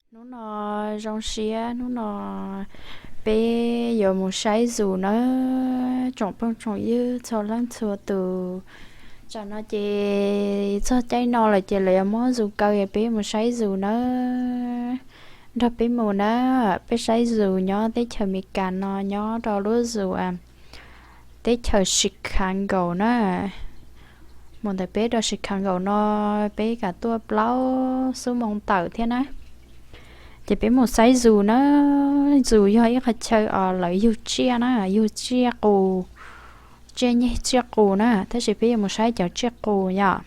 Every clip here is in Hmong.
Hnub no zoo siab, hnub no peb yuav mus saib zus nawb tsoom phooj tsoom ywg txhua leej txhua tus. Tsam no ces txog caij no lawm ces lawv yuav muab zus kaw es peb mus saib zus nawb. Nrog peb mus nawb, peb saib zus nyob teb chaws Amelikas no nyob rau lub zus teb chaws Chicago na. Mus ntawm peb rau Chicago no peb kam tuaj plaub xuab moos tawm thiab na. Ces peb mus saib zus na. Zus yog ib qhov chaw os lawv yug tsiaj na, yug tsiaj qus, tsiaj nyeg tsiaj qus na, tab sis peb yuav mus saib cov tsiaj qus yom.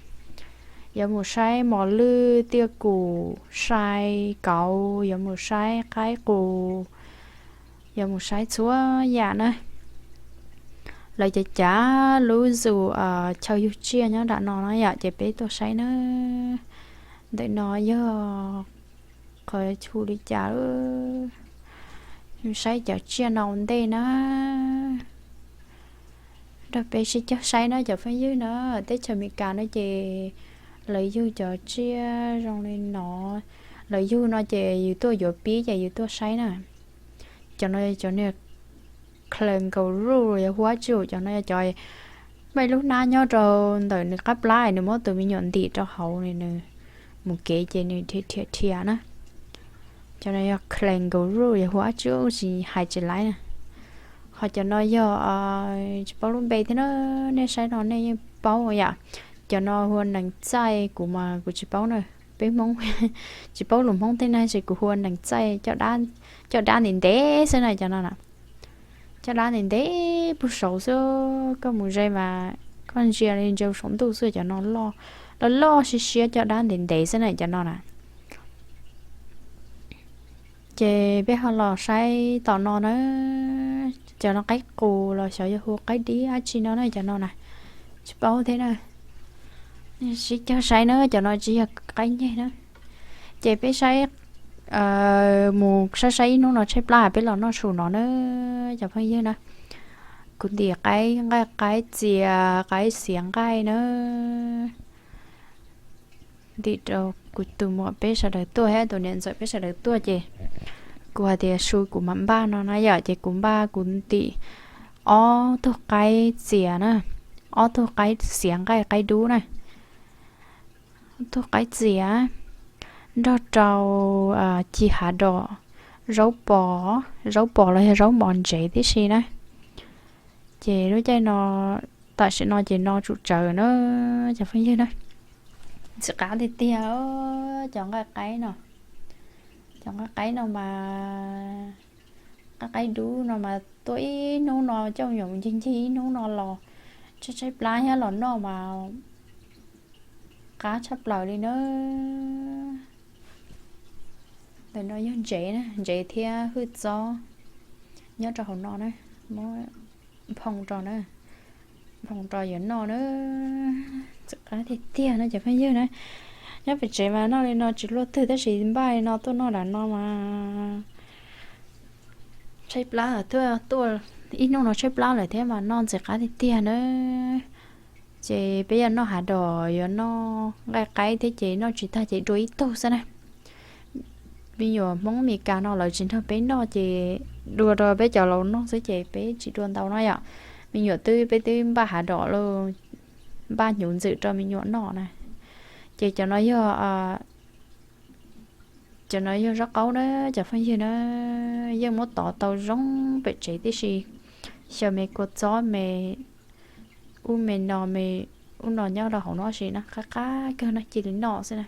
Yuav mus saib mos lwj, tiaj kum, sai kauv, yuav mus saib qaib qus, yuav mus saib txhua yam na. Lawv cav cav lub zus chaw yug tsiaj nyob nram no na yom, ces peb tuaj saib na. Ntawm no yog qhov hu li cas, saib cov tsiaj no ua ntej na. Nrog peb sib cog saib na cov phooj ywg na. Teb chaws Amelikas no ces lawv yug cov tsiaj zoo li no, lawv yug no ces yus tuaj yuav pib ces yus tuaj saib na. Cov no cov niag kangaroo yuav hu dab tsi, cov no yog cov muaj ib lub hnab nyob rau ntawm nws qab plab, nws muab tus me nyuam ntim rau hauv, nws mus kev ces nws dhia dhia dhia na. Cov no yog kangaroo yuav hu dab tsi tsis hais tsis laib na. Ho cov no yog, tsis paub lub npe thiab na, nej saib no nej yeej paub yom. Cov no hu ua nees txaij, kuv mas kuv tsis paub na. Peb Hmoob tsis paub lus Hmoob tej na, ces kuv hu ua nees txaij, caj dab ntev ntev xwb na cov no na. Caj dab ntev ntev puag saud xwb, koj mus ze mas koj ntsia li ntsia saum ntuj xwb, cov no loj loj siab siab, caj dab ntev ntev xwb na cov no na. Ces peb ho los saib tom no na, cov no qaib qus los xyov yog hu qaib dib dab tsi no na cov no na, tsis paub thiab na. Sib cog saib na, cov no tsis yog qaib nyeg na. Ces peb saib, mus saib saib ib hnub no tshaib plab peb los noj su no na cov phooj ywg na. Kuv ntim qaib nqaij qaib txias, qaib xiav nqaij na. Ntim rau kuv tus muam peb sawv daws tuaj thiab tus niam ntxawm peb sawv daws tuaj ces kuv hais tias su kuv mam npaj no na yom, ces kuv npaj kuv ntim ob tug qaib txias na, ob tug qaib xiav nqaij qaib dub na, ob tug qaib txias nrog rau ci hav dom, zaub pos, zaub pos los yog zaub mov ntsev tib si na. Ces lub caij no, tam sim no ces no tsum tsawv na cov phooj ywg na. Ntxim qab tiag tiag cov nqaij qaib no. Cov nqaij qaib no mas, nqaij qaib dub no mas tuaj ib hnub no coj me nyuam ncig ncig ib hnub no los tshaib tshaib plab thiab los noj mas qab tshaj plaws li na. Ntawm no yog ntsev na, ntsev thiab hwj txob nyob rau hauv no na, muab nphoo rau na, nphoo rau yuav noj na. Ntxim qab tiag tiag no cov phooj ywg na. Nyob pem tsev mas noj li no tsis luaj twg tab sis npaj li no tuaj noj nram no mas tshaib plab, tuaj ib hnub no tshaib plab lawm thiab mas noj ntxim qab tiag tiag na. Ces peb yuav noj hav dom, yuav noj nqaij qaib thiab ces noj tsis tag ces dua ib tug xwb na. Me nyuam Hmoob Meskas no lawv tsis nrog peb noj ces dua rau peb cov laus noj xwb ces peb tsis dua ntau no yom. Me nyuam twb, peb twb npaj hav dom lawm, npaj hnyuv ntxwm rau me nyuam noj na. Ces cov no yog, cov no yog zaub qaub na cov phooj ywg na, yeej muab tov tau zoo pem tsev tib si. Xyaw me kua txob me, ub me no me, ub no nyob rau hauv no sis na, qab qab kawg no cia li noj xwb na.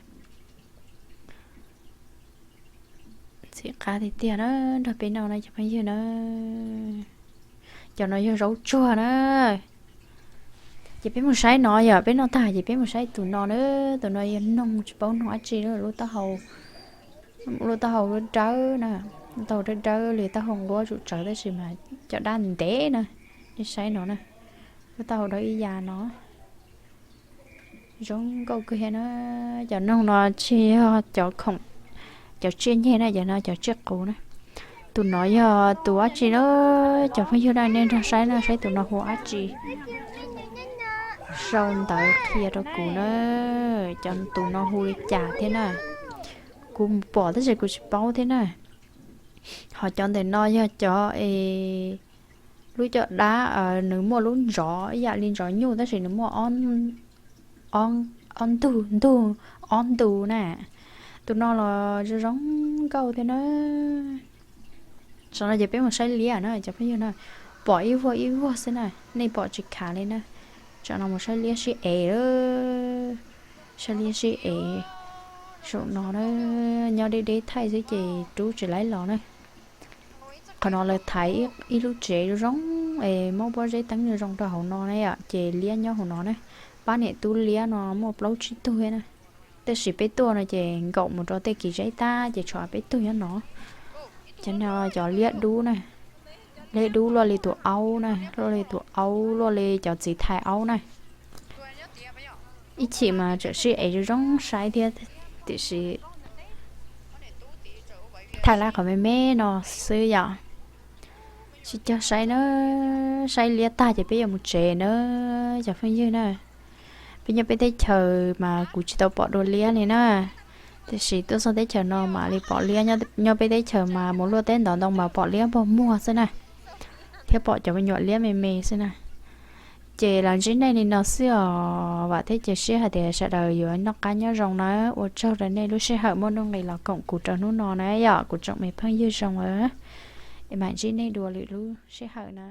Ntxim qab tiag tiag na, nrog peb noj na cov phooj ywg na. Cov no yog zaub tsuag na. Ces peb mus saib no yom, peb noj tag ces peb mus saib tus no na. Tus no yog noog tsis paub noog dab tsi, lub taub hau, lub taub hau dawb dawb na, taub hau dawb dawb li taub hau nquab tsum tsawv tab sis mas caj dab ntev na. Nej saib no na, lub taub hau dawb ib yam no. Zoo nkauj kawg thiab na. Cov noog no tsis yog cov khoom, cov tsiaj nyeg na, cov no cov tsiaj qus na. Tus no yog tus dab tsi na, cov phooj ywg na, nej nrog saib na, saib tus no hu dab tsi. Sau ntawv qhia rau kuv na, cov tus no hu li cas thiab na. Kuv pom tab sis kuv tsis paub thiab na. Ho cov ntawm no yog cov es lub caj dab, nws muaj lub ntsov ib yam li ntsov nyuj tab sis nws muaj ob ntug, ntug, ob ntu na. Tus no los zoo zoo nkauj thiab na. Tsam no ces peb mus saib liab na cov phooj ywg na. Pom ib vuag ib vuag xwb na, nej pom tsis khav li na. Tsam no mus saib liab sib ev lawm. Saib liab sib ev saum no na, nyob deb deb thaij xwb ces rub tsis laib los na. Qhov no lawv thaiv ib lub tsev zoo zoo es muab pob zeb teeb zoo zoo rau hauv no na yom, ces liab nyob hauv no na. Pab niam tub liab no muaj plaub tsib tug na, tab sis peb tuaj no ces nkaum mus rau tej kev zeb tag ces tshuav peb tug nyob no. Cov no cov liab dub na, liab dub luaj li tus aub na, luaj li tus aub, luaj li cov txiv thais aub na. Ib chim mas tseem sib ev zoo zoo saib thiab, tiam sis thaij lawm qhov me me no xwb yom. Tsis cog saib na, saib liab tag ces peb yuav mus tsev na cov phooj ywg na. Peb nyob peb teb chaws mas kuv tsis tau pom dua liab li na. Tiam sis tuaj txog teb chaws no mam li pom liab, nyob peb teb chaws mas mus luaj teb ntov ntoo mas pom liab npog muag xwb na, thiab pom cov me nyuam liab me me xwb na. Ces los ntsib nej li no xwb os, vam thiab cia siab hais tias sawv daws yuav noj qab nyob zoo na. Ua tsaug rau nej lub sij hawm muaj nuj nqis los koom kuv rau hnub no na yom, kuv tsoom me phooj ywg zoo. Es mam ntsib nej dua lwm lub sij hawm na.